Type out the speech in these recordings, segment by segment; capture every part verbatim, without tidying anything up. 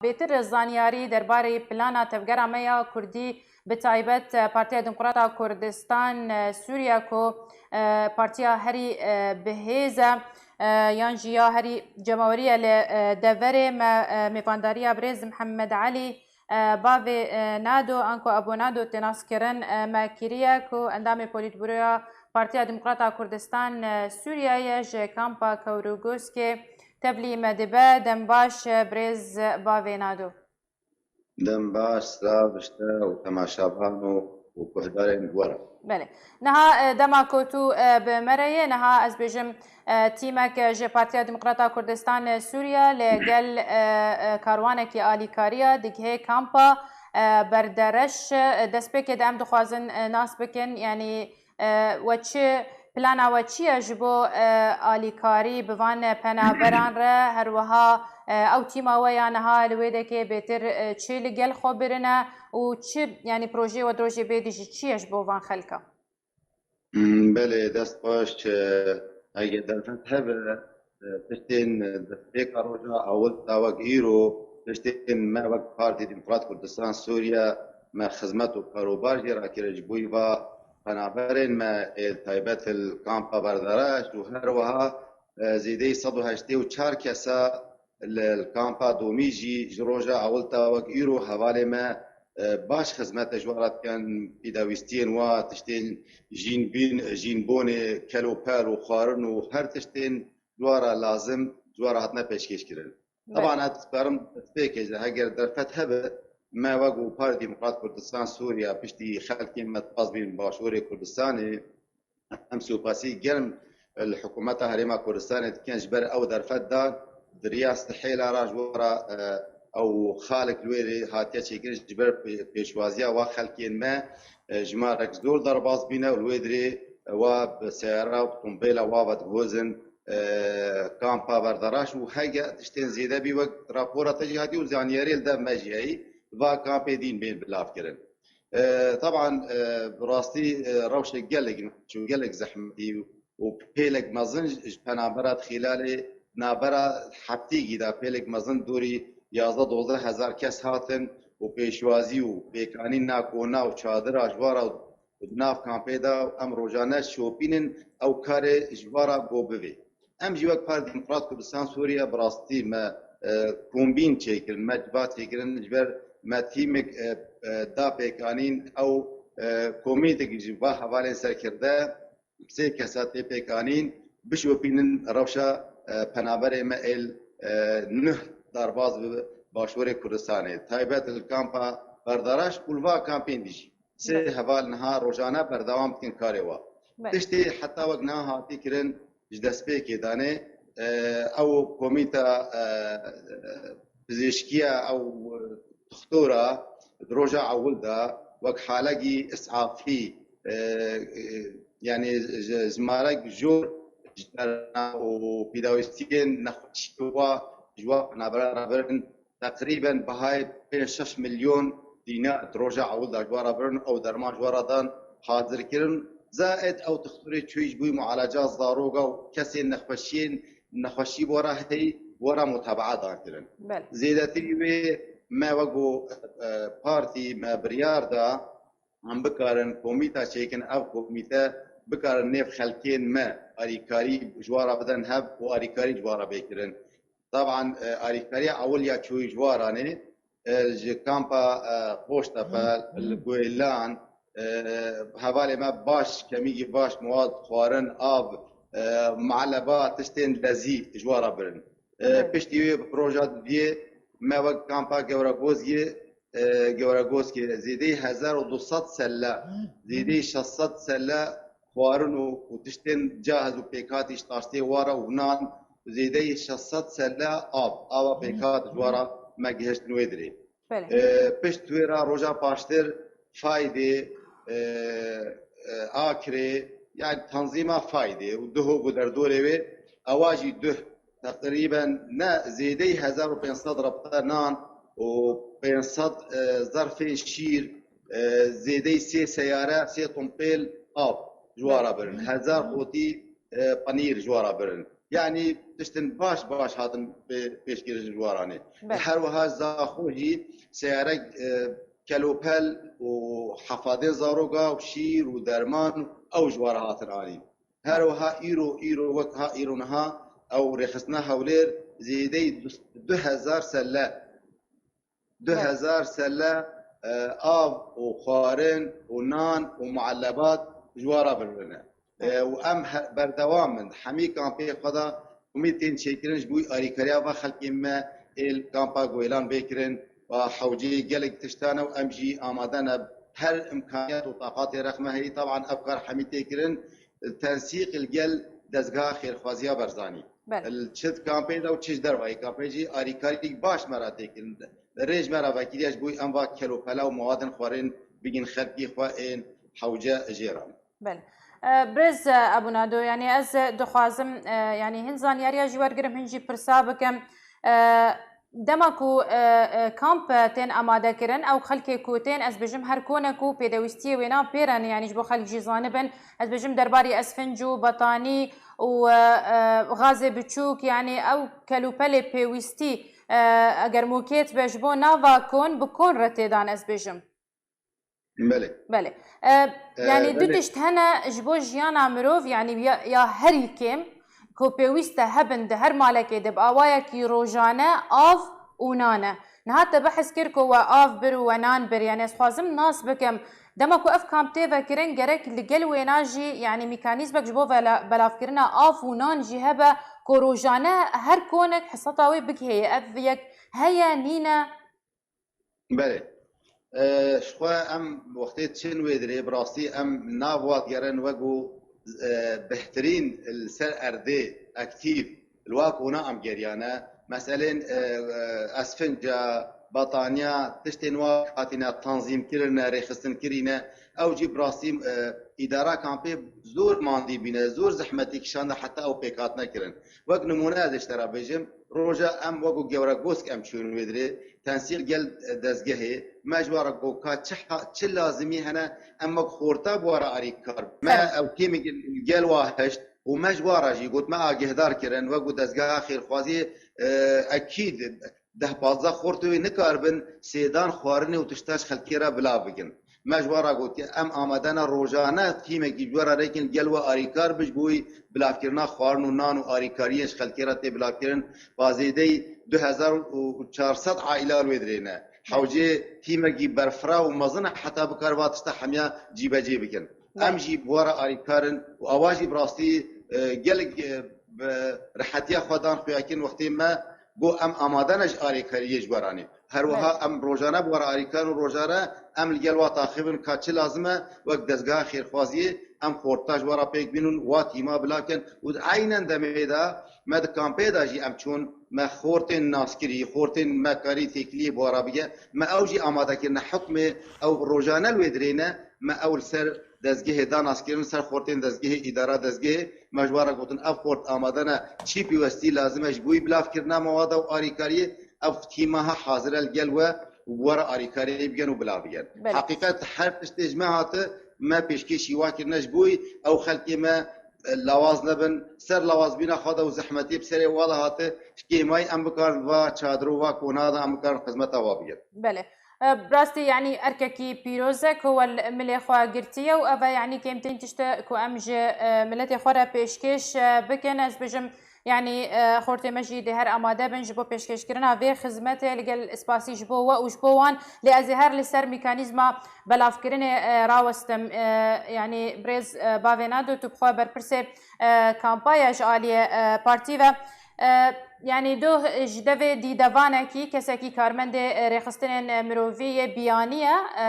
Bêtir zanyarî derbarê plana tevgera me ya Kurdî, bi taybet, e, Partiya Demokrata Kurdistan, e, Sûriye ku, e, partiya herî, e, bihêz e, e, yan jî ya herî cemawerî ye li, e, deverê me, e, mêvandariya birêz Mihemed Elî, e, bavê, e, Nado, anku Abo Nado tê naskirin, e, me kiriye ku endamê Polîtburoya Partiya Demokrata Kurdistan, e, Sûriye ye, ji kampa Kewrûgoskê tevlî me dibe. Dem baş, e, birêz bavê Nado. Dem baş, silav ji te û temaşevan û, û guhdarên we re. Belê. Niha, e, dema ku tu, e, bi me re yê, niha ez bêjim, e, tîmek, e, ji Partiya Demokrata Kurdistan, e, Sûriye li gel, e, e, karwanekî alîkariya digihê kampa, e, Berdereş, e, destpêkê de em dixwazin, e, nas bikin, yanî, e, we çi, plana we çi ye ji bo, e, alîkarî bi van penaberan re, her wiha, e, ew tîma we ya niha li wê dekê bêtir, e, çi li gel xwe birine û çi, yanî projeyê we di rojê bê dijî çi ye ji bo van xelka? Hmm, belê, dest xweş. E, eger derfet hebe, e, tiştên destpêka roja ewil ta wek îro, tiştên me wek Partî Demokrat Kurdistan Sûriye me xizmet û karobar jê rakirin ji bo va penaberên me ê taybet li kampa Berdereş û her wiha, e, zêdeyî sed û heştê û çar kesa li, li kampa Domî jî ji roja ewil ta wek îro hevalê me, e, baş xizmete ji wan re dikin, pêdawîstiyên wa, tiştên jînbîn, jînbonê, kelopel û xwarin û her tiştên ji wan re lazim ji wan re hatine pêşkêş kirin. Belê. Teban ez dikarim destpêkê jî, heger derfet hebe, me wek û Partî Demokrat Kurdistan Sûriye piştî xelkên me di Qazvîn Başûrê Kurdistanê, em sopasî germ li hikûmeta Herêma Kurdistanê dikin ji ber ew derfet dan, di riya Stihêla re ji wan re, e, ew xalek li wê rê hatiye çêkirin ji ber pê-, pêşwaziya wa xelkên me, e, jimarek zor derbas bîne û li wê dirê, e, wa bi seyara û bi tombêla wa ve dihozin, e, kampa Berdaraş û hege tiştên zêde bî wek rapora te jî hatî û zanyariyê li dev me jî heyî, va kampê dîn bên bilav kirin. E, teban, e, bi rastî, e, rewşek gelek nexweş û gelek zehmetî û pêlek mezin ji, ji penabera di xîlalê navbera heftîgî de pêlek mezin dorî yazdeh dozdeh hezar kes hatin û pêşwazî û pêkanîna kona û çadira ji wan re û di nav kampê de em rojane şopînin ew karê ji wan re go bivê. Em jî wek Partî Demokrat Kurdistan Sûriye bi rastî me, e, kombîn çêkirin, me civat çêkirin, ji ber me tîmek, e, e, da pêkanîn ew, e, komîtek ji va hevalên serkirde, sê kesa tê pêkanîn, bişopînin rewşa, e, penaberê me êl, e, nuh darbaz bi Başûrê Kurdistanê, taybet li kampa Berdaraş û li va kampên dî jî. Sê Belê. heval niha rojane berdewam dikin karê wa. Belê. Tiştê heta wek niha hatî kirin ji destpêkê danê, e, ew komîta, e, pizîşkiya ew, e, dixtora di roja ewil de wek halekî isafî, e, e, yanî ji, jimarek jor ji û pîdawîstiyên nexweşî wa ji wa navbera rabirin teqrîben bihayê pênc şeş milyon dînar di roja ewil de ji wan re birin, ew derman ji wan re dan hazir kirin. Zaid ew dixtorê çûyî ji bo mualaca zaroka û kesên nexweşiyên, nexweşî bi wan re heyî, wan re mutabaa dan kirin. Belê. Zêdetirî wê me wek ku, e, partî me biryar da, em bikarin komîta çêkin, ev komîte bikarin nêv xelkên me alîkarî ji wan re bidin hev û alîkarî ji wan re bê kirin. Taban, e, alîkariya ewil ya çûyî ji wan re ne, e, ji kampa, e, Qoştepe, li Guêlan, e, hevalê me baş, kemîkî baş, mewad xwarin, av, e, mealeba, tiştên lezî ji wan re birin. E, Evet. Piştî wê bi roja duyê me wek kampa Gewregozgê, e, Gewregozkê zêdeyî hezar û du sed selle, zêdeyî şeş sed selle xwarin û, û tiştên cahaz û pêkhatî ji taştê wara û nan, zêdeyî şeş sed selle av, ava pêkhat ji wara me gihiştin wê dirê. Belê. E, pişt wê re roja paştir Faydê, e, e, Akrê, yani tanzîma Faydê û Duhok û derdorê wê, ewa jî duh teqrîben ne zêdeyî hezar û pênc sed rebte nan û pênc sed, e, zerfên şîr, e, zêdeyî sê seyare, sê tompêl av ji wan re birin. Hezar qotî, e, penîr ji wan re birin. Yanî tiştin baş baş hatin pê-, pêşkirî ji waranê. Belê. Her wiha zaxo jî seyarek, e, kelopel û hefadê zaroka û şîr û derman ew ji wara hatin anîn. Her wiha îro, îro wek ha îro niha ew rêxistina Hewlêr zêdeyî du, du hezar selle, du hezar selle, e, av û xwarin û nan û muellebat ji wara birine. E, û em he-, berdewam in. Hemî kampê xwe de umîd tên çêkirin ji bo alîkariya va xelkê me ê li kampa Goylan bê kirin. Va hewceyê gelek tiştan e û em jî amade ne her imkaniyet û taqatê rex me heyî. Taban ev kar hemî tê kirin. Tensîq li gel dezgeha xêrxwaziya Berzanî. Belê. Li çi kampê de û çi ji dervayî kampê jî alîkarî baş me re tê kirin. Rêj me re vekiriye ji bo em va kelopela û mawadên xwarin bigin xelkî xwe ên hewce jê re. Belê. E, Birêz, e, Ebûnado, yanî ez, e, dixwazim, e, yanî hin zanyariya jî wergirim, hin jî pirsa bikim. E, dema ku, e, e, kamp, e, tên amade kirin, ew xelkê ku tên, ez bêjim her kone ku pêdewîstiyê wêna pê re ne, yanî ji bo xelk jî zanibin, ez bêjim derbarî Esfinc û Betanî û, e, e, Xazê Biçûk, yanî ew kelûpelê pêwîstî, e, eger mûkêt be ji bo nava kon, bi kon re têdan, ez bêjim. Belê. Belê. E, E, yanî du belê. Tişt hene ji bo jiyana mirov, yanî ya, ya herî kêm ku pêwîst e hebin di her malekê de bi awayekî rojane av û nan e. Niha te behs kir ku we av bir û we nan bir. Yanî ez xwazim nas bikim, dema ku ev kamp tê vekirin, gerek li gel wêna jî, yanî mekanîzmek ji bo vela-, belavkirina av û nan jî hebe ku rojane her konek hesata wê bigihêye. Ev yek heye, nîne? Belê. E, ji xwe em wextê çin wê dirê, bi rastî em nav wa digerin wek ku, e, bêhtirîn li ser erdê aktîf li wa kona em geriyane. Meselên, e, e, esfinca, bataniya, tiştên wa hatine tanzîm kirine, rêxistin kirîne. Ew jî bi rastî, e, îdara kampê zor mandî bîne, zor zehmetî kişande heta ew pêk hatine kirin. Wek nimûne ez ê ji te re bêjim, roja em wek ku gewregosk em çûn wê dirê, tensîq gel dezgehê, me ji wa re got ka çi ha-, çi lazimî hene, em wek xorta bi wa re arîkar. Me Ferm. Ew tîmê gel wa hişt û me ji wa re jî got, me agehdar kirin, wek ku dezgeha xêrxwaziyê, e, ekîd deh pazdeh xortê wê nikaribin sêdan xwarinê û tişta ji xelkê re bila bikin. Me ji wa re gotiye, em amade ne rojane tîmekî ji we re rêkin gel we arîkar bi ji bo wî bilavkirina xwarin û nan û arîkariyên ji xelkê re tê bilavkirin. Ba zêdeyî du hezar û çar sed aîla li wê dirê ne. Hewcê tîmekî berfira û mezin e heta bikare va tişta hemiya cîbecê bikin. Em jî bi we re arîkar in û awa jî bi rastî, e, gelek, e, bi rihetiya xwe dan xuyakin wextê me got em amade ne ji arêkariyê ji we re anî. Her wiha Belê. Em rojane bi we re arîkar û rojane em li gel wa taxibin ka çi lazim e wek dezgeha xêrxwaziyê em xorta ji we re pêk bînin, wa tîma bila kin û di eynen demê de me di kampê de jî em çûn me xortên naskirî, xortên me karî têkiliyê bi we re bige, me ew jî amade kirine hukmê ew rojane li wê dirê ne, me ew li ser dezgehê da naskirin, ser xortên dezgehê, îdara dezgehê, me ji we re gotin, ev xort amade ne, çi pêwestî lazim e ji bo wî bilavkirina mewada û arîkariyê, ev tîma ha hazir e li gel we û we re arîkariyê bigen û bila bigen. Belê. Heqîqet her tiştê ji me hati, me pêşkêşî wa kirine ji bo wî ew xelkê me, e, lawaz nebin, ser lawazbîna xwe de û zehmetiyê bi serê wa de hati, ji kêmayî em bikarin va çadir û va kona de em bikarin xizmeta wa bikin. Belê. E, bi rastî, yanî erkekî pîroz e ku we li milê xwe girtiye û ev e, yanî kêmtirîn tişt e ku em ji, e, miletê xwe re pêşkêş, e, bikin. Ez bijim, yanî, e, xortê me jî dê her amade bin ji bo pêşkêşkirina vê xizmetê, li gel spasî ji bo we û ji bo wan. Lê ez ê her li ser mekanîzma belavkirinê, e, rawestim. E, yanî birêz, e, Bavê Nado, tu bi xwe berpirsê, e, kampaya ji aliyê, e, partî ve. E, Yanî doh ji devê dîdevanekî, kesekî karmendê, e, rêxistinên, e, mirovî yê biyanî ye. E,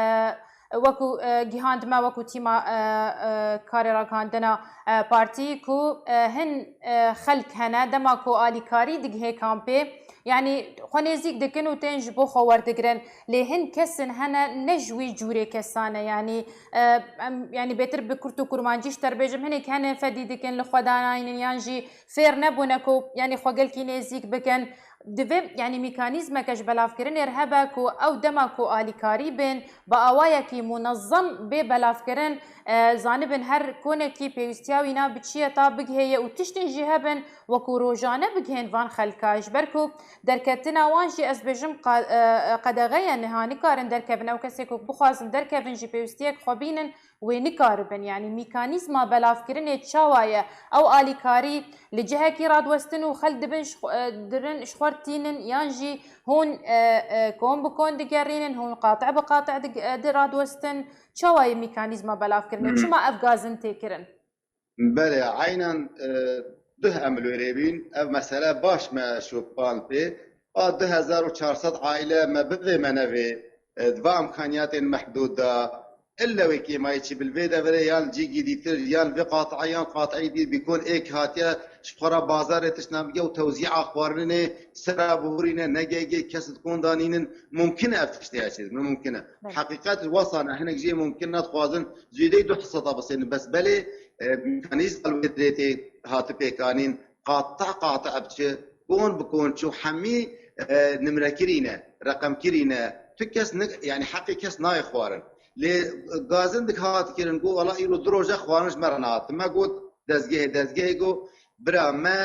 wekû, e, gihandime, wekû tîma, e, e, karê ragihandina, e, partî ku, e, hin, e, xelk hene, dema ku alîkarî digihê kampê, yanî xwe nêzîk dikin û tên ji bo xwe werdigirin. Lê hin kesin hene ne ji wî cûrê kesan e. Yanî, e, em, yanî bêtir bi kurt û kurmancî ji te re bêjim, hinek hene fedî dikin, li xwe danaynin yan jî fêr nebûne ku, yanî xwe gelkî nêzîk bikin. Divê, yanî, mîkanîzmeke ji belavkirinê re hebe ku ew dema ku alîkarî bin, bi awayekî munezem bê belavkirin, e, zanibin her konekî pêwîstiya wî na bi çi ye ta bigihê ye û tiştên jî hebin, wekû rojane bigihên van xelka. Ji ber ku derketina wan jî, ez bêjim, qa-, e, e, qedexe ye, niha nikarin derkevin. Ew kesê ku bixwazin derkevin jî pêwîstiyek xwe bînin, wê nikaribin. Yanî mîkanîzma belavkirinê çawa ye? Ew alîkarî li cihekî radiwestin û xelk dibin ji xwe, e, dirin ji xwe re tînin, yan jî hûn, e, e, kon bi kon digerînin, hûn qate bi qate dig-, e, di radiwestin? Çawa ye mîkanîzma belavkirinê? Hmm. Çima ev gazin tê kirin? Belê, eynen, e, duh em li wê rê bîn. Ev mesele baş me şopand pê. A du hezar û çar sed aîle me bivê me nevê, e, di va imkaniyatên mehdûd de, ille wê kêmayî çi bil vê deverê yan cîgî dîtir, yan vê qati'e, yan qati'î dî bîkon êk hatiye ji xwe re bazarê tiştna bige û tewzî'a xwarinê sera bihurîne, negege kes di kon danînin, mumkin e ev tiştê ya çêdibin, mumkin e. Belê. Heqîqet wesa ne, hinek jê mumkin ne, dixwazin zêdeyî du heseta bisênin, bes belê, e, mekanîzma li wê dirê tê hati pêkanîn, qata qata biçe, kon bi kon çû hemî, e, nimrekirî ne, reqemkirî ne. Tu kes ni-, yanî heqê kes nayê xwarin. Lê gazin dik hat kirin, got, "Wala îro du roje xwarin ji me re nehat." Me got, dezgehê, dezgehê got, "Bira me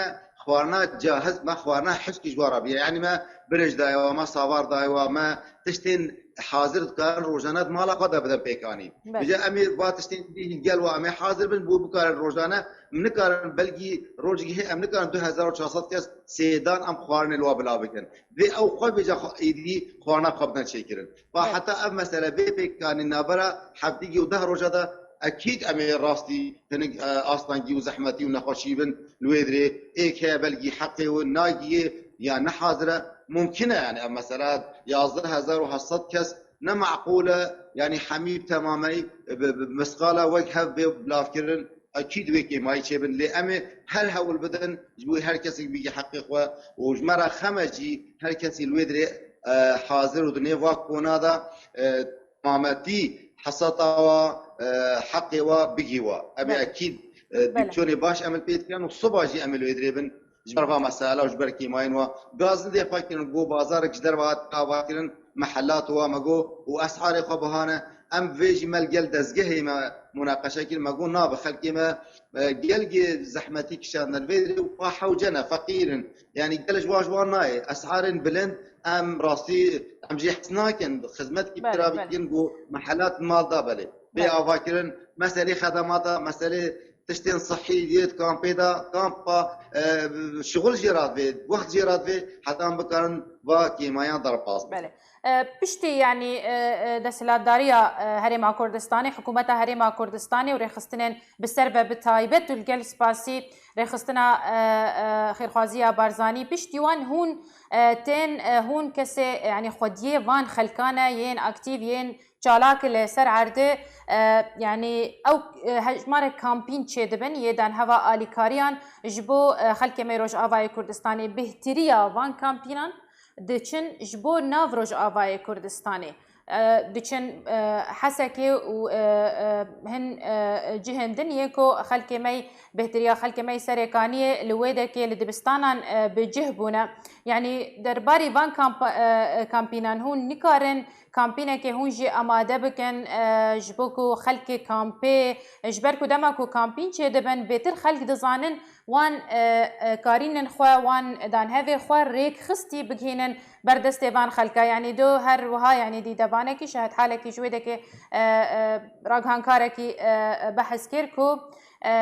xwarina cahiz, me xwarina hişkî ji we re biye." Yanî me birêj daye we, me savar daye we, me tiştên hazir dikarin rojane di mala xwe de bidin pêkanîn. Belê. Vêca em ê va tiştên dî gel we em ê hazir bin, bo bikarin rojane, em nikarin belkî rojgihê em nikarin du hezar û çar sed kes sêdan em xwarinê li we bila bikin. Vê ew xwe vêca xwe êdî xwarina xwe bidin çêkirin. Va, belê, heta ev mesele bê pêkanîn navbera heftî û deh roja de ekîd em ê rastî hinek, e, astengî û zehmetî û nexweşî bin li wê dirê. Êk heye belkî heqê wî nagihê ya ne hazir e. Mumkin e, yanî ev mesela yazdeh hezar û heşt sed kes ne meqûl e, yanî hemî bi temameyî, bi, bi misqala wek hev bê bilavkirin, ekîd wê kêmayî çêbin. Lê em ê her hewl bidin ji bo her kesek bigî heqê xwe û ji me re xem e jî her kesî li wê dirê, e, hazir û di nêva kona de, e, temametî hesata wa, e, heqê wa bigî wa. Em ê, belê, ekîd, e, belê, dîksiyonê baş em li pê dikin û siba jî em ê li wê dirê bin. Ji ber va mesela û ji ber kêmayên wa, gazin dê xwe kirin, got bazarek ji derve hat ava kirin, mehelat wa me got û esarê xwe bihane. Em vê jî me li gel dezgehê me munaqeşe kir, me got nabe xelkê me, e, gelgê zehmetî kişandin vê dirê û wa hewce ne, feqîr in. Yanî gel ji wan ji wan nayê. Esarên bilind em rastî em jê hez nakin. Xizmetkî, belê, pira, belê, bikin got mehelat mal da belê. Bê, belê, ava kirin, meselê xedemata, meselê tiştên sihî yê di kampê de, kampa, e, şixul jê re divê, wext jê re divê, heta em bikarin va kêmayan derbas bikin. Belê. E, piştî, yanî, e, e, desthilatdariya, e, Herêma Kurdistanê, hikûmeta Herêma Kurdistanê û rêxistinên bi ser ve bi taybet û li gel spasî rêxistina, e, e, xêrxwaziya Barzanî, piştî wan hûn, e, tên, e, hûn kesê, yanî xwediyê van xelkan e, yên aktîv, yên çalak li ser erdê, e, yanî ew, e, hejmarek kampîn çêdibin, yê danheva alîkariyan ji bo, e, xelkê me Rojavayê Kurdistanê. Bêhtiriya van kampînan diçin ji bo nav Rojavayê Kurdistanê. E, diçin, e, Hesekê û, e, e, hin, e, cihên din yê ku xelkê me, bêhtiriya xelkê me Serêkaniyê li Wêdekê li dibistanan, e, bi cih bûne. Yanî derbarî van kampa-, e, e, kampînan hûn nikarin kampînekê hûn jî amade bikin, e, ji bo ku xelkê kampê, ji ber ku dema ku kampîn çêdibin, bêtir xelk dizanin wan, e, e, karînên xwe, wan danhevê xwe rêk xistî bigihînin ber destê van xelka. Yanî do her wiha, yanî dîdebanekî, şahidhalekî ji wê dekê, e, e, ragihankarekî, e, e, behs kir ku, e,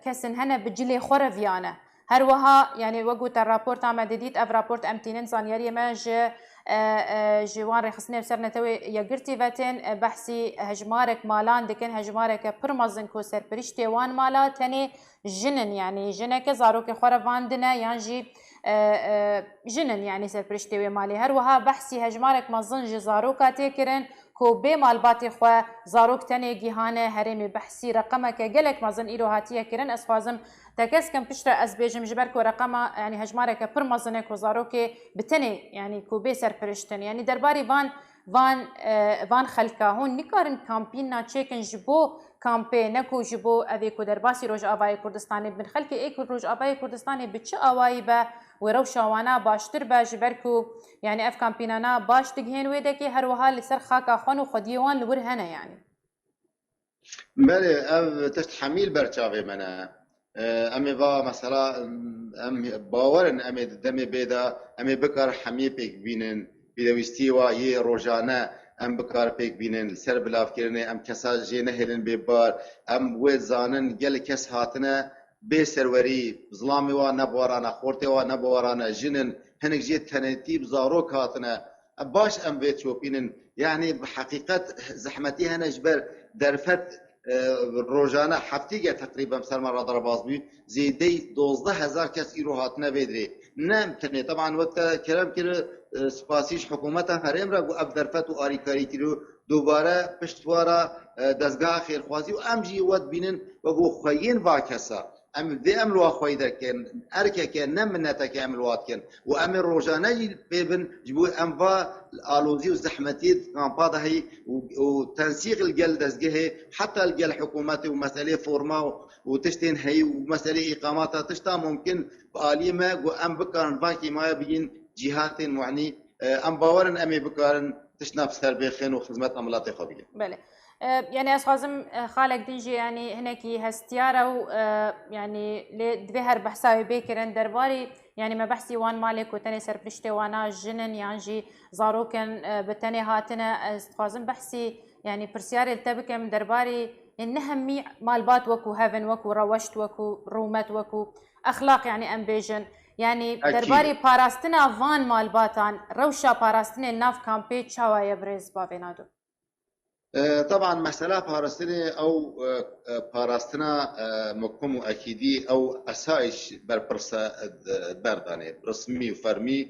kesin hene bi cilê xwe re viyane. Her wiha, yanî wek gote, raporta me didît, ev raport em tînin zanyariyê me ji, e, e, ji wan rêxistinê bi ser Netewê Yekgirtî ve tên, e, behsî hejmarek malan dikin, hejmareke pir mezin ku serpiriştê wan mala tenê jin in, yanî jineke zarokê xwe re vandine yan jî, e, e, jin in, yanî serpiriştê wê malê. Her wiha behsî hejmarek mezin ji zaroka tê kirin, ku bê malbatê xwe zarok tenê gihane herêmê. Behsî reqemeke gelek mezin îro hatiye kirin. Ez xwazim tekez kim piştre ez bêjim, ji ber ku reqema, yanî hejmareke pir mezin e ku zarokê bi tenê, yanî ku bê serpiriştin. Yanî derbarî van, van, e, van xelka hûn nikarin kampîna çêkin ji bo kampê, ne ku ji bo evê ku derbasî Rojavayê Kurdistanê bin, xelkê ê ku Rojavayê Kurdistanê bi çi awayî be, wê rewşa wana baştir be, ji ber ku, yani, ev kampînana baş digihên wê dekê, her wiha li ser xaka xwe û xwediyê wan li wir hene, yani. Belê, ev tişt hemî li ber çavê me ne. E, em ê va mesela, em bawer in, em ê di demê bê de, em ê bikar hemiyê pêk bînin, pêdewîstiyê wa yê rojane em bikar pêk bînin, li ser bilavkirinê em kesa jê nehêlin bê bar, em wê zanin gelek kes hatine bê serwerî, zilamê wa ne bi warane, xortê wa ne bi warane, jin in, hinek jê tenêtî bi zarok hatine, Baş em vê çopînin. Yani bi heqîqet zehmetî hene ji ber derfet, e, rojane heftîge teqrîben ser me re derbas bû. Zêdeyî dozdeh hezar kes îro hatine vê dirê. Ne em tenê, teban wek te kerem kir, e, spasî ji hikûmeta herêm re ku ev derfet û arîkarî kiriyo. Dubare pişt wa re, e, dezgeha xêrxwazî û em jî wet bînin wek xweyên va kesa. Em vê em li wa xweyî derkin, erkeke, ne mineteke em li wa dikin. Û em ê rojane jî pê bin, ji bo em va alozî û zehmetiyê di kampa de heyî û, û tensîq li gel dezgehê, heta li gel hikûmetê û meselê forma û, û tiştên heyî û meselê îqamata tişta mumkin bi aliyê me ku em bikarin van kîmaya bigîn cîhatên muhnî. E, em bawer in em ê bikarin tiştna bi ser bêxin û xizmeta miletê xwe bikin. Belê. E, yani ez xwazim, e, xalek din jî, yani hinekî hestiyar e û, e, yani lê divê her behsa wê bê kirin derbarî, yani me behsî wan malê ku tenê serpiriştê wana jin in yan jî zarok in, e, bi tenê hatine. Ez dixwazim behsî, yani pirsiyarê li te bikim derbarî, yani ne hemî malbat wekû hev in, wekû reweşt, wekû rûmet, wekû exlaq, yani em bêjin. Yani Ekîd. derbarî parastina van malbatan, rewşa parastinê li nav kampê çawa ye birêz bavê Nado? E, teban mesela parastinê ew, e, e, parastina, e, mukim û ekîdî ew esayîş berpirse, e, berdanê, resmî û fermî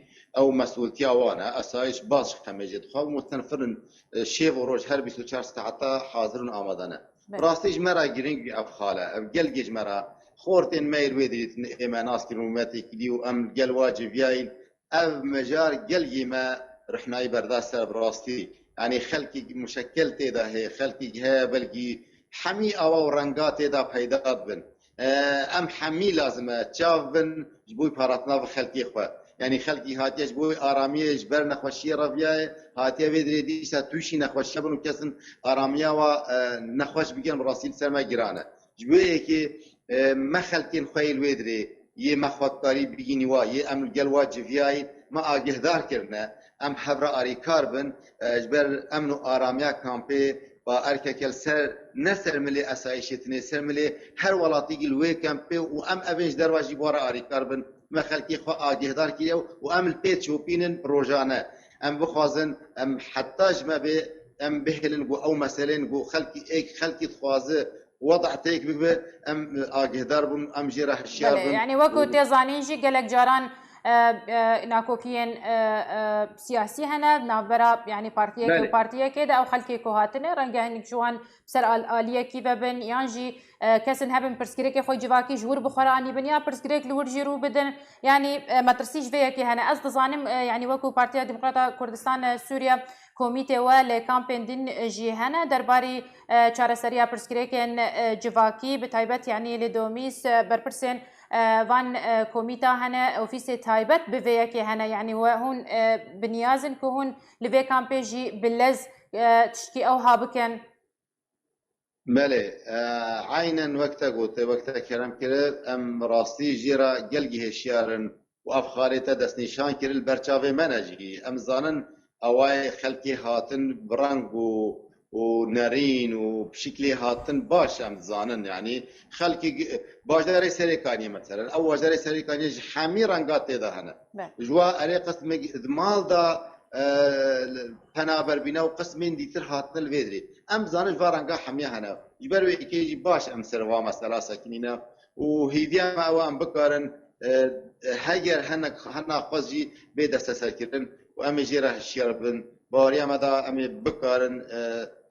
ew mesûltiya wan e, esayîş baş hemê jê dixwe û mustenfirin, e, şev û roj her bîst û çar saeta hazir û amade ne. Belê. Rastî ji me re girîng bî ev xale, ev gelgê ji me re xortên me yê wê dirîtin ê me nas kirin û me têkilî û em gel wa civiyayîn. Ev mijar gelgî me rihnayî berda ser bi rastî. Yanî xelkî muşekkel tê de heye, xelkî heye belkî hemî awa û renga tê de peyda dibin. E, em hemî lazim e çav bin ji bo parastina vê xelkê xwe. Yanî xelkî hatiye ji bo aramiyê ji ber nexweşiyê reviyaye, hatiye vê dirê dîsa tûşî nexweşiya bin û kesin aramiya wa, e, nexweş bigirin, bi rastî li ser me giran e. Ji bo yekê, e, me xelkên xwe yê li wê dirê yê me xwedkarî bigînî wa, yê em li gel wa civiyayîn, me agêhdar kirine, em hev re arîkar bin, e, ji ber emn û aramiya kampê ba erkeke li ser, ne ser milê esayîşê tinê, ser milê her welatîkî li wê kampê û em evên ji derva jî bi wa re arîkar bin, me xelkê xwe agêhdar kiriye û em li pê çopînin rojane. Em bixwazin, em heta ji me bê, em bihêlin ku ew meselên ku xelkî êk xelkî dixwaze weda têk bibe, em agêhdar bûn, em jê re hişyar Belê, bin. yani wekî Û tê zanîn jî gelek caran, e, e, nakokiyên, e, e, siyasî hene, navbera, yani partiyekê û Belê. partiyekê de ew xelkê ku hatine, renge hinek ji wan ser al-, aliyekî vebin, yan jî, e, kesin hebin pirsgirêkê xwe civakî ji wir bi xwe re anîbin, ya pirsgirêk li wir jî rû bidin. Yani, e, metirsî ji vê yekê hene. Ez dizanim, e, yani wekî Partiya Demokrata Kurdistan, e, Sûriye komîtê we lê kampên din, e, jî hene. Derbarî e, çareseriya pirsgirêkên, e, civakî, bi taybet, yanî li Domîs, e, berpirsên, e, van, e, komîta hene, ofîsê taybet bi vê yekê hene, yanî we hûn, e, bi niyaz in ku hûn li vê kampê jî bi lez, e, tiştkî ew ha bikin? Belê, e, eynen wek te gote, wek te kerem kir, em rastî jê re gelgî hişyar in. û ev xalê te destnîşan kir li ber çavê me ne jî. Em zanin awayê xelkê hatin bi reng û, û nerîn û bi şiklê hatin baş em dizanin. Yanî xelkê gi-, bajarê Serêkaniyê meselen. Ew bajarê Serêkaniyê ji hemî renga tê de hene. Be. Ji wa erê qismek di mal de, e, penaberbîne û qismên dîtir hatine li vê dirê. Em zanin ji va renga hemiya hene. Ji ber wê yekê jî baş em ser va mesela sekinîne û hêviya me ew em bikarin e, heger hene, hena xwe jî bê desteserkirin û em ê jê re hişyar bin. Baweriya me da em ê bikarin, e,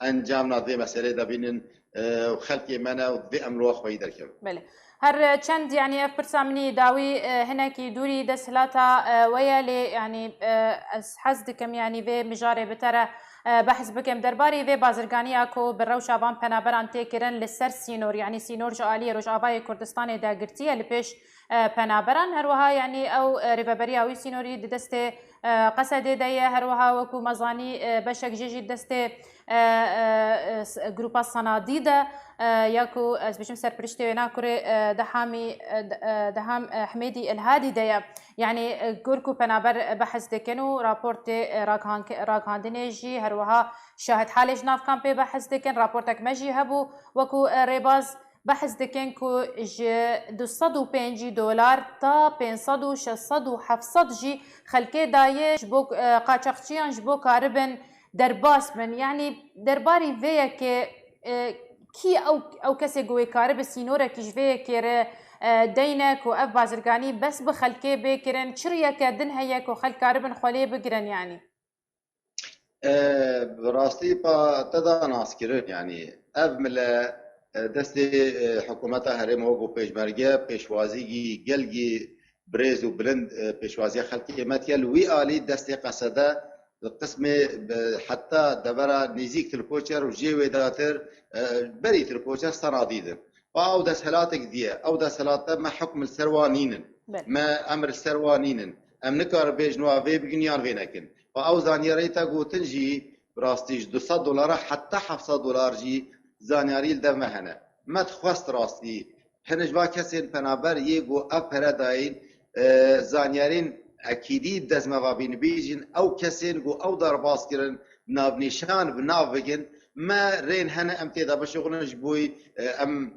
encamna vê meselê de bînin, e, û xelkê me ne û divê em li we xweyî derkevin. Belê. Her çend, yanî ev pirsa min î dawî, e, hinekî dûrî desthilata, e, we ye, lê, yanî, e, ez hez dikim, yanî vê mijarê bi te re, e, behs bikim. Derbarî vê bazirganiya ku bi rewşa van penaberan tê kirin li ser sînor, yanî sînor ji aliyê Rojavayê Kurdistanê de girtiye li pêş, e, penaberan. Her wiha, yanî ew, e, rêveberiya wî sînorî di destê, e, Qesedê de ye. Her wiha wekû me zanî, e, beşek jê jî destê, e, e, e, s-, grupa Sanadî de, e, ya ku ez bêjim serpiriştê wêna kurê, e, Dehamî, e, d-, e, Deham, e, Hemêdî Elhadî de ye. Yanî, e, gor ku penaber behs dikin û raportê, e, ragihan-, ragihandinê jî, her wiha şahidhalê ji nav kampê behs dikin. Raportek me jî hebû, wekû, e, rêbaz behs dikin ku ji du sed û pêncî dolar ta pênc sed û şeş sed û heft sed jî xelkê daye ji bo, e, qaçaxçiyan ji bo karibin derbas bin. Yanî derbarî vê yekê, e, kî ew, ew kesê ku wê karibe sînorekî ji vê yekê re, e, deyne ku ev bazirganî bes bi xelkê bê kirin? Çi riyeke din heye ku xelk karibin xwe lê bigirin yanî? E, bi rastî pa te da naskirin, yanî ev mile, e, destê, e, hikûmeta herêma wekû pêşmerge, pêşwazîgî gelgî birêz û bilind, e, pêşwaziya xelkê me diket. Li wî alî destê Qesede li qismê bi, heta devera nêzîk Tilkoçer û jê wê datir, e, berî Tilkoçer Sanadî din. Pa ew desthilatek diye. Ew desthilate me hukm li ser wan nînin. Belê. Me emir li ser wan nînin. Em nikarin bêjin wa vê bikin yan vê nekin. Pa ew zanyarî te gotin jî bi rastî ji du sed dolara heta heft sed dolar jî zanyarî li dev me hene. Me dixwest rastî hin ji va kesên penaber yê ku ev pere dayîn, e, zanyarîn ekîdî dest me va bînin. Bêjin ew kesên ku ew derbas kirin, navnîşan bi nav bigin. Me rên hene em tê de bişuxulin ji bo, e, em,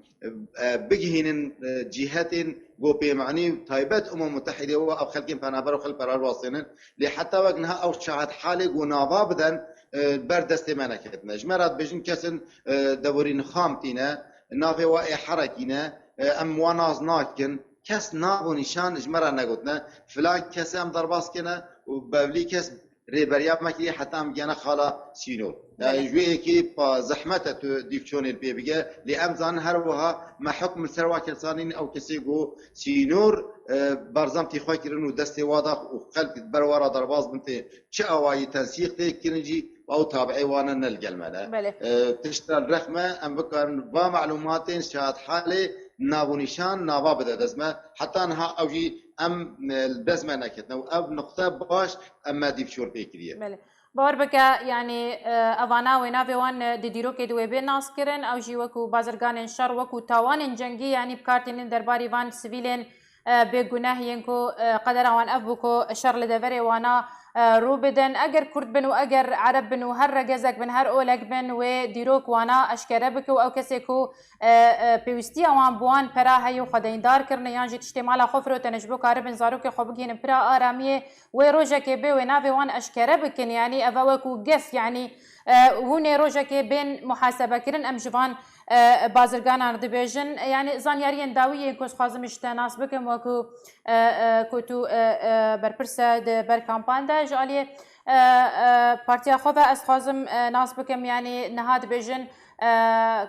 e, bigihînin, e, cîhetên ku pêmanî û taybet Umem Mutehîdê û ev xelkên penaber û xelk perar wastênin. Lê heta wek niha ew şahid halê ku nava biden, e, ber destê me neketine. Ji me re dibêjin kesên, e, devorî nixam tîne, navê we ê herekî ne, e, em wan nas nakin. Kes nav û nîşan ji me re negotine. Filan kesê em derbas kene û bevlî kes rêberiya me kiriye heta em gene xala sînor. Yanî Belê. Ji wê yekê pa zehmet e tu dîvçonên pê bige. Lê em zanin her wiha me hukm li ser wa kesanîn ew kesê ku sînor, e, berzam tî xwe kirin û destê wa da û xelk ber wa re derbas bin tê çi awayî tensîq tê kirin jî ew tabiê wan e ne li gel me ne. Belê. E, tişta li rex me em bikarin va malûmatên şahid halê nav û nîşan nava bide dest me. Heta niha ew jî em, e, li dest me neketine û ev nuqte baş em me dîvçor pê kiriye. Belê. Bawer bike, yanî, e, evana wê navê wan, e, di dîrokê di wê bê nas kirin, ew jî wekû bazirganên şer, wekû tawanên cengî, yanî bi kar tînin derbarî van sivîlên, e, bêguneh yên ku, e, qedera wan ev bû ku şer li deverê wana, e, rû bidin. Eger Kurd bin û eger Ereb bin û her regezek bin, her olek bin, wê dîrok wana eşkere bike û ew kesê ku, e, e, pêwîstiya wan bi wan pera heye û xwe deyndar kirine yan jî tiştê mala xwe firotene ji bo karibin zarokê xwe bigihînin pira aramiyê, wê rojekê bê wê navê wan eşkere bikin. Yanî ev e wekû gef, yanî, e, hûn ê rojekê bên muhasebe kirin, em ji van, e, bazirganan dibêjin. Yanî zanyariyên dawî yên ku ez xwazim ji te nas bikim, wekû, e, e, ku tu, e, e, berpirse di ber kampan de ji aliyê, e, e, partiya xwe ve ez xwazim, e, nas bikim. Yanî niha dibêjin, e,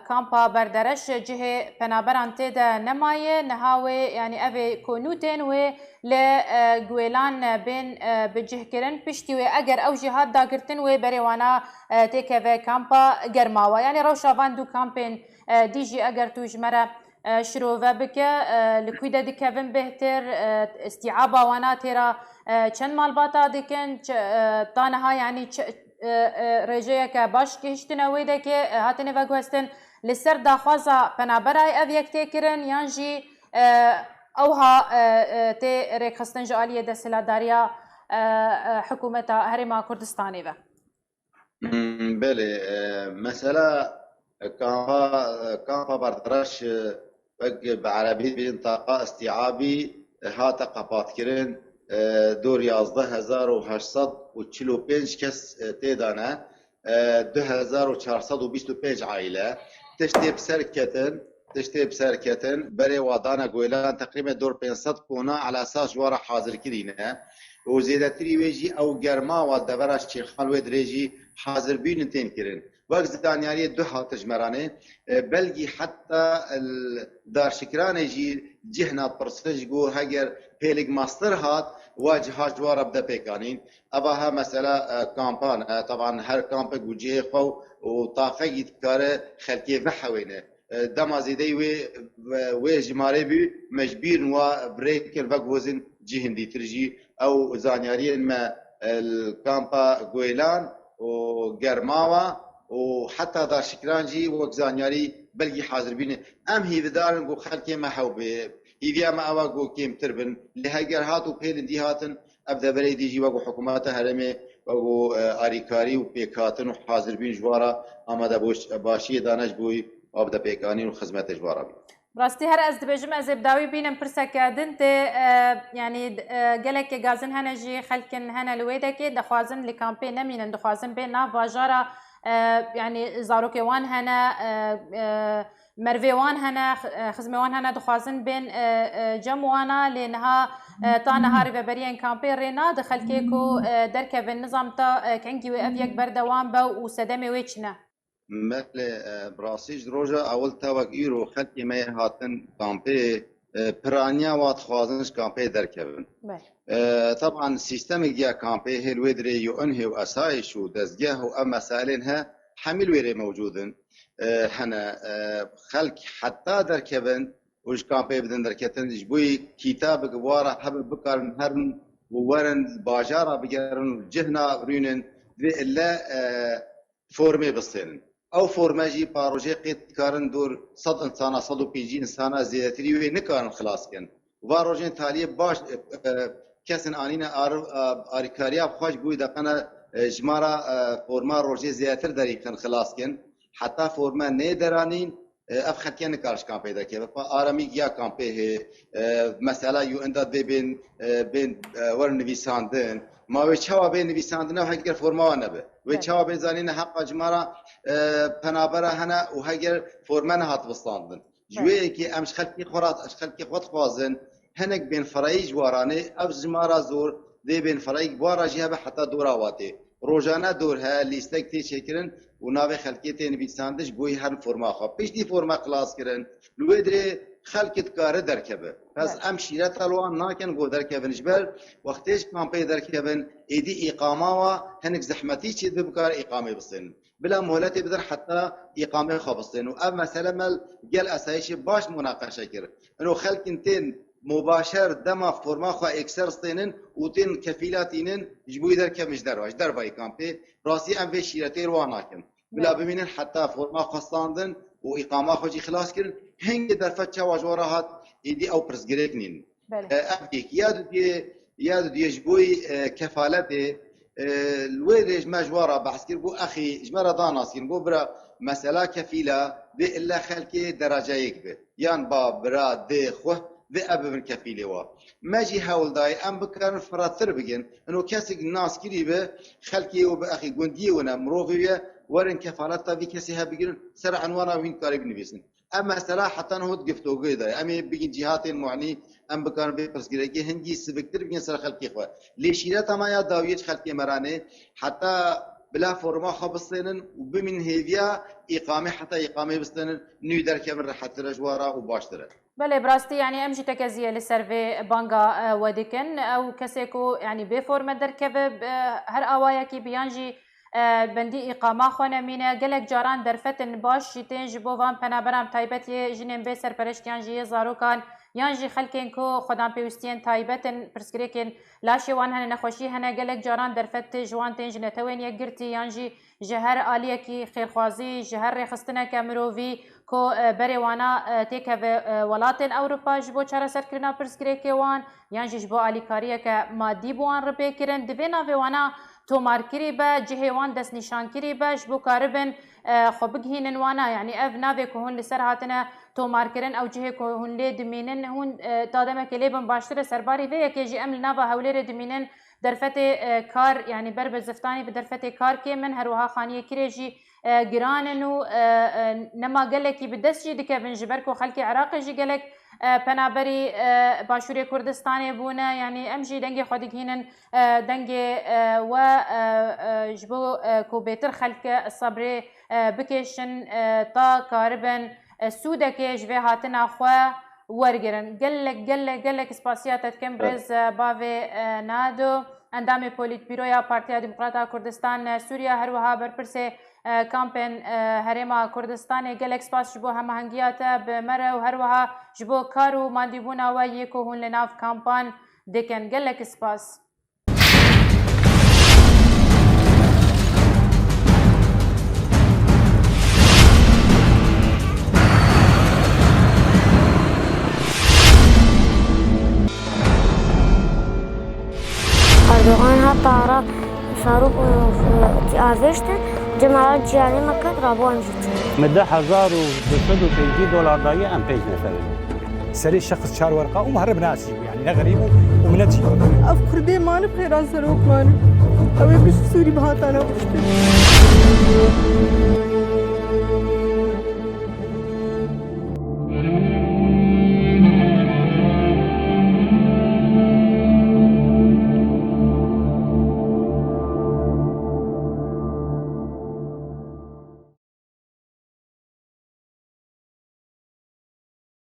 kampa Berdereş cihê penaberan tê de nemaye. Niha wê, yanî ev ê ku nû tên wê li, e, Guêlan, e, bên, e, bi cih kirin. Piştî wê eger ew jî hat dagirtin wê berê wana, e, têkeve kampa Germawa. Yanî rewşa van du kampên, e, dî jî eger tu ji me re, e, şirove bike, e, li ku de dikevin bêhtir, e, îstîaba wana têra, e, çend malbata dikin, ç-, e, ta niha yanî ç-, e, e, rêjeyeke baş gihiştine wê dekê, e, hatine veguhestin li ser daxwaza penaberayê ev yek tê kirin yan jî, e, ewha, e, e, tê rêkxistin ji aliyê desthilatdariya, e, e, hikûmeta Herêma Kurdistanê ve? Hmm, belê, e, mesela, e, kampa, e, kampa Berdereş, e, wek bi erebî dibêjin taqa îstîabî, e, hate qepatkirin, e, dor yazdeh hezar û heşt sed û çil û pênc kes, e, tê de ne, e, du hezar û çar sed û bîst û pênc aîle. Tiştê bi ser ketin, tiştê bi ser ketin, berê wa dane Guêlan teqrîben dor pênc sed kona elesas ji wa re hazir kirîne. û zêdetirî wê jî ew germawa devera Şêxan wê dirê jî hazirbûnin tên kirin. Wek zanyariyê du hate ji me re anî, e, belkî heta, e, darşikiranê jî cihna pirsin ji ku heger pêlik master hat, wa ciha ji wa re bide pêkanîn. Eva he mesela, e, kampan, e, teban her kampek û cihê xwe û taqekî dikare xelkê vehewêne. E, dema zêdeyî wê, wê jimarê bû, me ji bîr wa bi rê kir vegozin cihên dîtir jî. Ew zanyariyên me, e, li kampa Goylan û Germawa û heta Daşikiran jî wek zanyarî belkî hazir bîne. Em hîvdar in ku xelkê me hew bê. Hîviya me ew e ku kêmtir bin. Lê heger hat û pêlin dî hatin, ev deverê dî jî wek hikûmeta herêmê, wek, e, alîkarî û pêkhatin û hazirbîn ji wa re amade boş-, başiyê dane ji bo wî, wa bide pêkanîn û xizmetê ji wa re bî. Rastî her ez dibêjim, ez ê bi dawî bînim pirseke din tê, e, yanî, e, gelekê gazin hene jî xelkin hene li wê dekê, dixwazin li kampê nemînin, dixwazin bên nav bajara, e, yanî zarokê wan hene, e, e, mervê wan hene, x-, e, xizmê wan hene, dixwazin bên, e, e, cem wana, lê niha, e, ta niha rêveberiyên kampê rê nade xelkê ku, e, derkevin, nizam ta, e, kengî wê ev yek berdewam be û sedemê wê çi ne? Belê, e, bi rastî ji roja ewil ta wek îro xelkê me yê hatin kampê, e, piraniya wa dixwazin ji kampê derkevin. Belê. E, teban sîstemê giya kampê hêl wê dirê yo in hê û esayîş û dezgeh û ev mesailên he hemî li wê rê mewcûd in. E, hene, e, xelk heta derkevin û ji kampê bidin derketin, ji bo yî kîtabek wara hebe bikarin herin û werin bajara bigerin û cihna rûnin, divê ille, e, formê bistênin. Ew forme jî pa rojê qêt dikarin dor sed insana, sed û pêncî insana zêdetirî wê nikarin xilas kin. Va rojên taliyê baş, e, e, kesin anîne ar-, a-, alîkariya xwe ji bo wî deqene, e, ji me re, e, forma rojê zêdetir derîxin xilas kin. Heta forme nê deranîn, e, ev xelkê nikar ji kampê derkeve. Pa aramî giya kampê hê, e, mesela yo inda divê bên, e, bên, e, werin nivîsandin. Ma wê çawa bê nivîsandin ew heger forma wan nebe? Wê Evet. çawa bê zanîne heqa ji me re, e, penabera hene û heger forme nehat bistandin? Ji Evet. wê yekê em ji xelkê xwe re, ji xelkê xwe dixwazin, hinek bên ferayî ji waranê, ev ji me re zor dê bên ferayî ji wara jî hebe heta dora watê. Rojane dor he, lîstek tê çêkirin û navê xelkê tê nivîsandin ji bo yî herin forma xwe. Piştî forma xilas kirin, li wê dirê xelk dikare derkeve. Pes Evet. em şîreta li wan nakin ku derkevin ji ber wextê ji kampê derkevin, êdî îqama wa hinek zehmetî çêdibe bikare îqamê bistênin. Bila muhletê bidin heta îqamê xwe bistênin. Û ev mesele me gel esayîşê baş munaqeşe kir. Ino xelkin tên mubaşer dema forma xwe êkser stênin û tên kefîla tînin ji bo wî derkevin ji derve, ji dervayî kampê. Rastî em vê şîretê li wan nakin. Bila Evet. bimînin heta forma xwe standin û îqama xwe jî xilas kirin. Hingê derfet çawa ji we re hat, êdî ew pirsgirêk nînin. Belê. E, ev yek. Ya dudiyê, ya dudiyê ji bo yî, e, kefaletê, e, li wê rê ji me ji we re behs kir, got, exî, ji me re danas kirin, got, bira, mesela kefîla vê ille xelkê dereceyek be. Yan ba, bira, dê, xwe vê ev bibin kefîlê wa. Me jî hewl dayê em bikarin firehtir bigin. Ino kesek nas kirî be, xelkê û bi exî gundiyê wine, mirovê ye, werin kefaleta vî kesê he bigirin, ser enwana wî karê binivîsin. Ev mesela heta niho di giftogê de ye. Em ê bigin cîhatên muhnî, em bikarin vê pirsgirêkê hingî siviktir bigin ser xelkê xwe. Lê şîreta me ya dawiyê ji xelkê me re nê, heta bila forma xwe bistênin û bimînin hêviya îqamê, heta îqamê bistênin, nû derkevin rehettir e ji we re û baştir e. Belê, bi rastî, yanî em jî tekeziyê li ser vê banga, e, we dikin. Ew kesê ku, yanî bê forme derkeve, bi her awayekî bi yan jî e, bendî îqama xwe nemîne. Gelek caran derfetên baş jî tên ji bo van penaberan taybet yê jinên bê serpereşt yan jî yê zarokan yan jî xelkên ku xwedan pêwîstiyên taybet in, pirsgirêkên laşê wan hene, nexweşî hene. Gelek caran derfet ji wan tên ji Netewên Yekgirtî yan jî ji her aliyekî xêrxwazî, ji her rêxistineke mirovî ku, e, berê wana, e, têkeve, e, welatên Ewropa ji bo çareserkirina pirsgirêkê wan. Yan jî ji bo alîkariyeke madî bi wan re bê kirin. Di vê navê wana tomarkirî be, cihê wan destnîşankirî be, ji bo karibin, e, xwe bigihînin wana. Yanî ev navê ku hûn li ser hatine tomarkirin, ew cihê ku hûn lê dimînin, hûn, e, ta demekê lê bin baştir e. Serbarî vê yekê jî em li nava Hewlêrê dimînin, Derfetê, e, kar, yanî ber bi ziftanî bi derfetê kar kêm in, her wiha xaniyê kirê jî, e, giran in û, e, e, nema gelekî bi dest jî dikevin, ji ber ku xelkê Iraqê jî gelek, e, penaberî, e, Başûrê Kurdistanê bûne, yanî em jî dengê xwe digihînin, e, dengê, e, we, e, e, ji bo, e, ku bêtir xelk sebrê, e, bikêşin, e, ta karibin, e, sûdekê ji vê hatina xwe wergirin. Gelek, gelek, gelek spasiya te dikim, birêz, e, bavê, e, Nado, endamê Polîtbîroya Partiya Demokrata Kurdistan, e, Sûriye, her wiha berpirsê, e, kampên, e, Herêma Kurdistanê. Gelek spas ji bo hemahengiya te bi me re û her wiha ji bo kar û mandîbûna we yê ku hûn li nav kampan dikin. Gelek spas. Erdogan heta re Farûq, e, e, avêştin, cemaat ciyanê me ket, rabû em jî çûn. Min du hezar û du sed û pêncî dolar daye, em pênc nefer in. Serê şexs çar werqa û muherib nasî bû, yanî ne xerîb û, û min ne tî. Ev Kurdê manib xêran serok manib. Ew ê pişt Sûrî bihatane kuştin.